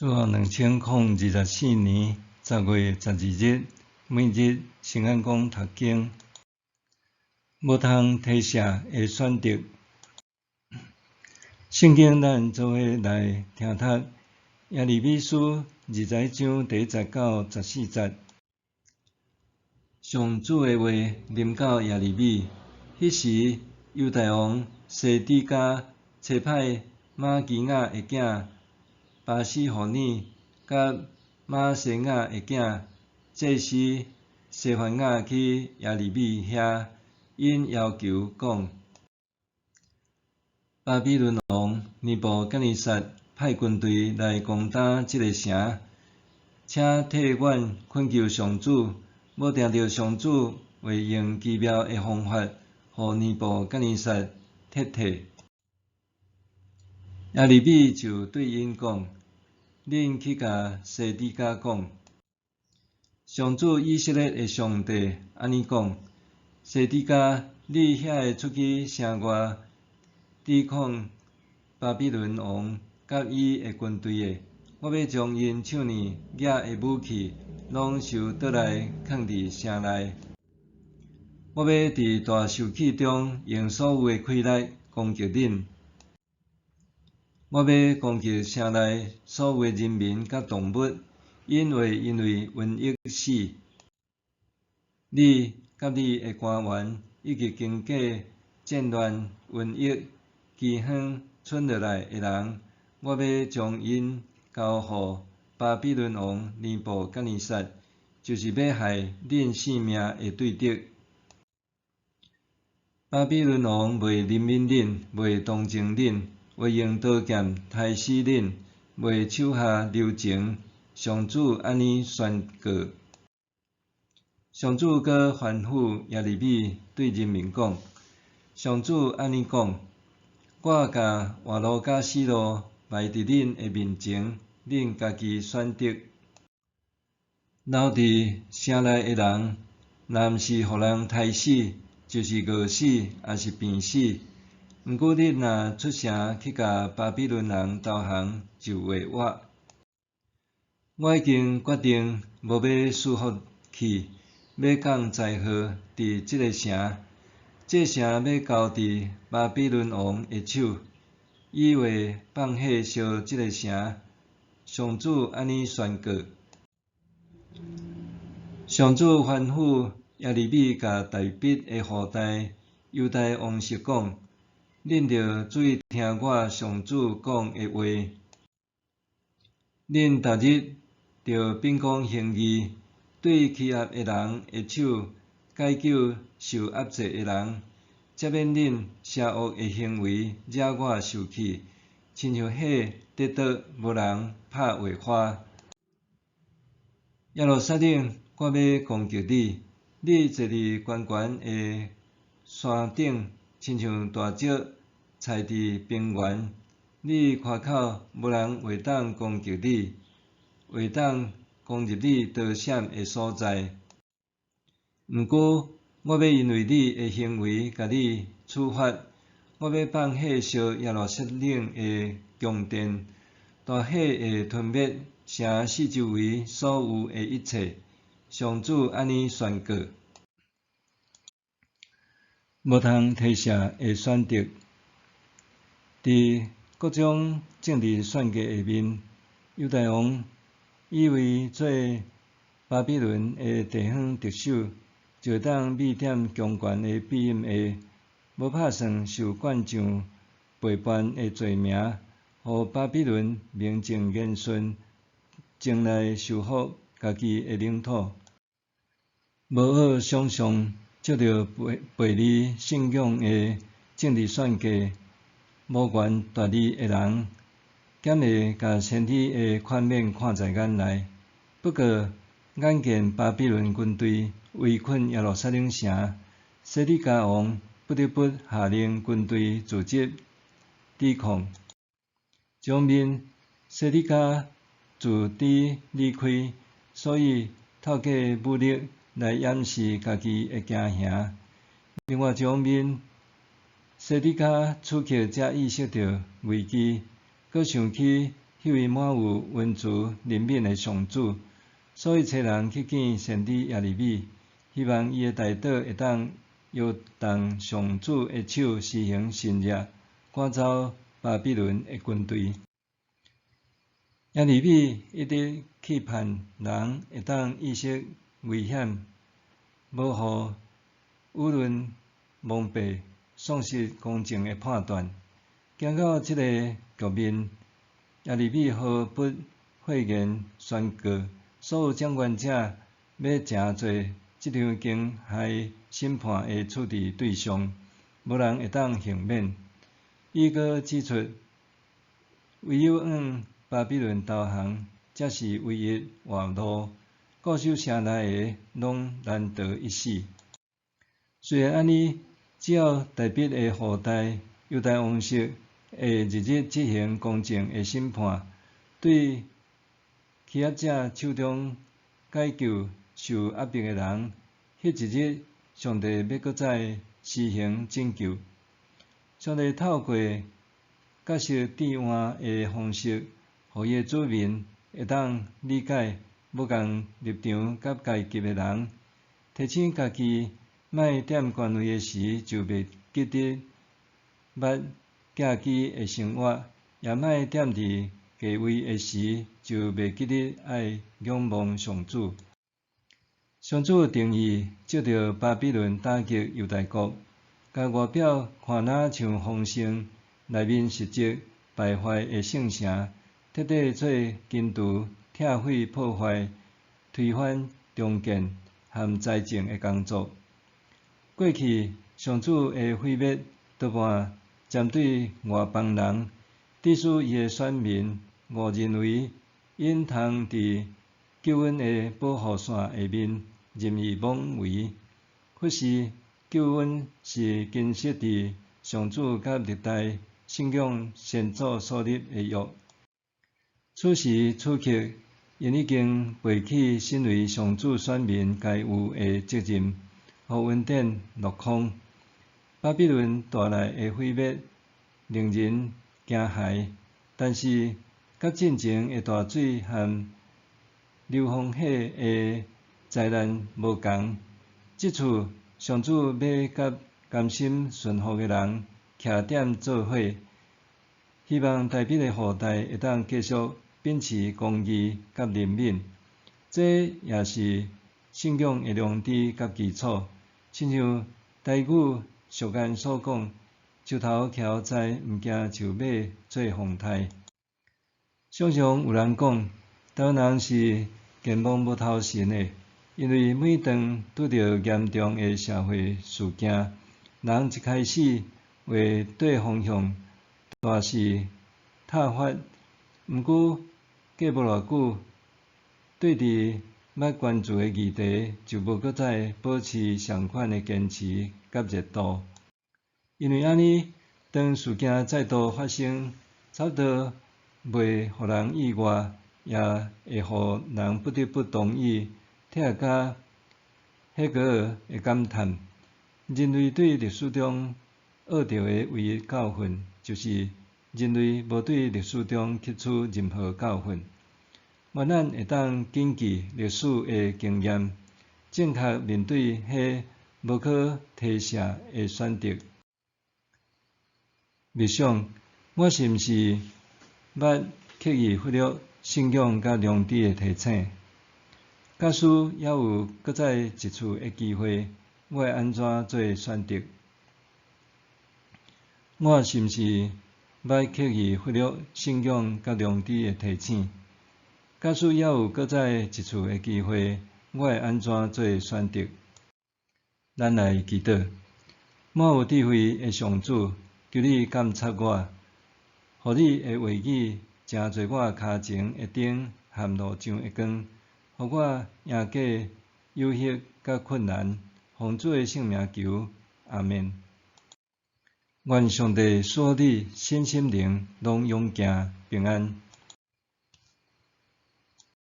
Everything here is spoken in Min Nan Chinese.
主後2024年10月12日，每日聖安講讀經，無通推卸的選擇。聖經咱做伙來聽讀耶利米書21章第1節到14節。上主的話臨到耶利米，彼時猶大王西底家差派瑪基雅的囝巴斯戶珥，佮瑪西雅的囝祭司西番雅去耶利米遐，𪜶要求講：巴比倫王尼布甲尼撒派軍隊來攻打這个城，請替阮懇求上主，無定著上主會用奇妙的方法，予尼布甲尼撒撤退。耶利米就對𪜶講：恁去共西底家講，上主以色列的上帝按呢講：西底家，你遐會出去城外抵抗巴比倫王佮伊的軍隊的，我欲將𪜶手裡舉的武器攏收倒來，囥佇城內。我欲佇大受氣中用所有的氣力攻擊恁。我欲攻擊城內所有的人民佮動物，𪜶會因為瘟疫死。你佮你的官員以及經過戰亂、瘟疫、饑荒賰落來的人，我欲將𪜶交予巴比倫王尼布甲尼撒，就是欲害恁性命的對敵。巴比倫王袂憐憫恁，袂同情恁，會用刀劍刣死恁，袂手下留情。上主按呢宣告。上主閣吩咐耶利米對人民講：上主按呢講，我共活路佮死路擺佇恁的面前，恁家己選擇。留佇城內的人，若毋是予人刣死，就是餓死，抑是病死。毋過恁若出城去共巴比倫人投降，就會活。我已經決定無欲賜福去，欲降災禍佇這个城。這城欲交佇巴比倫王的手，伊會放火燒這个城。上主按呢宣告。上主吩咐耶利米共大衛的後代猶大王室講：恁著注意聽我上主講的話。恁逐日著秉公行義，對欺壓的人的手解救受壓制的人，才免恁邪惡的行為惹我受氣，親像火跌倒無人拍會花。耶路撒冷，我欲攻擊你，你坐佇懸懸的山頂，親像大石踩佇平原。你誇口，無人會當攻擊你，會當攻入你逃閃的所在。毋過，我欲因為你的行為共你處罰，我欲放火燒耶路撒冷的宮殿，大火會吞滅城四周圍所有的一切。上主按呢宣告。無通推卸的選擇，佇各種政治選舉下面，猶大王以為做巴比倫的地方特首，就會當覕踮強權的庇蔭下，無拍算受冠上背叛的罪名，予巴比倫名正言順前來收復家己的領土。無好想像，藉著背離信仰的政治選舉，無權奪利的人，敢會共先知的勸勉看在眼內？不過，眼見巴比倫軍隊圍困耶路撒冷城，西底家王不得不下令軍隊組織抵抗。一方面，西底家自知理虧，所以透過武力來掩飾家己的驚嚇；另外一方面，西底家此刻才意識著危機，閣想起彼位滿有恩慈憐憫的上主，所以差人去見先知耶利米，希望伊的代禱會當搖動上主的手施行神蹟，趕走巴比倫的軍隊。耶利米一直期盼人會當意識危險，無予輿論蒙蔽，喪失公正的判斷。行到這个局面，耶利米毫不諱言宣告，所有掌權者欲成做這場驚駭審判的處置對象，無人會當幸免。伊閣指出，唯有向巴比倫投降，才是唯一活路。固守城內的，攏難逃一死。雖然按呢，只要大衛的後代猶大王室會日日執行公正的審判，對欺壓者手中解救受壓迫的人，彼一日，上帝欲閣再施行拯救。上帝透過角色轉換的方式，予伊的子民會當理解無仝立場佮階級的人，提醒家己莫踮權位的時就袂記得捌寄居的生活，也莫踮佇低位的時就袂記得愛仰望上主。上主定意藉著巴比倫打擊猶大國，共外表看若像豐盛，內面實質敗壞的聖城，徹底做根除、拆毀、破壞、推翻重建和栽種的工作。過去上主的毀滅多半針對外邦人，致使伊的選民誤認為𪜶通佇救恩的保護傘下面任意妄為。忽視救恩是根植佇上主佮歷代信仰先祖所立的約。此時此刻，𪜶已經背棄身為上主選民該有的責任，予恩典落空。巴比倫帶來的毀滅令人驚駭，但是佮進前的大水和流風火的災難無仝。這次上主欲佮甘心順服的人徛踮做伙，希望大衛的後代會當繼續秉持公義佮憐憫，這也是信仰的良知佮基礎。親像台語俗諺所講：樹頭徛在，毋驚樹尾做風颱。常常有人講，台灣人是健忘無頭神的，因為每當拄著嚴重的社會事件，人一開始會對方向大肆撻伐。毋過過無偌久，對佇捌關注的議題就無閣再保持相款的堅持佮熱度。因為按呢，當事件再度發生，差不多袂予人意外，也會予人不得不同意拆甲黑格爾的感嘆：人類對歷史中學著的唯一教訓，就是人類無對歷史中吸取任何教訓。願咱會當謹記歷史的經驗，正確面對彼無可推卸的選擇。默想，我是毋是捌刻意忽略信仰佮良知的提醒？假使猶有閣再一次的機會，我會按怎做選擇？我是毋是捌刻意忽略信仰佮良知的提醒？假使猶有閣再一次的機會，我會按怎做選擇？咱來祈禱，滿有智慧的上主，求你監察我，予你的話語成做我跤前的燈和路上的光，予我贏過誘惑佮困難。奉主的聖名求，阿們。願上帝賜予你身心靈攏勇健平安。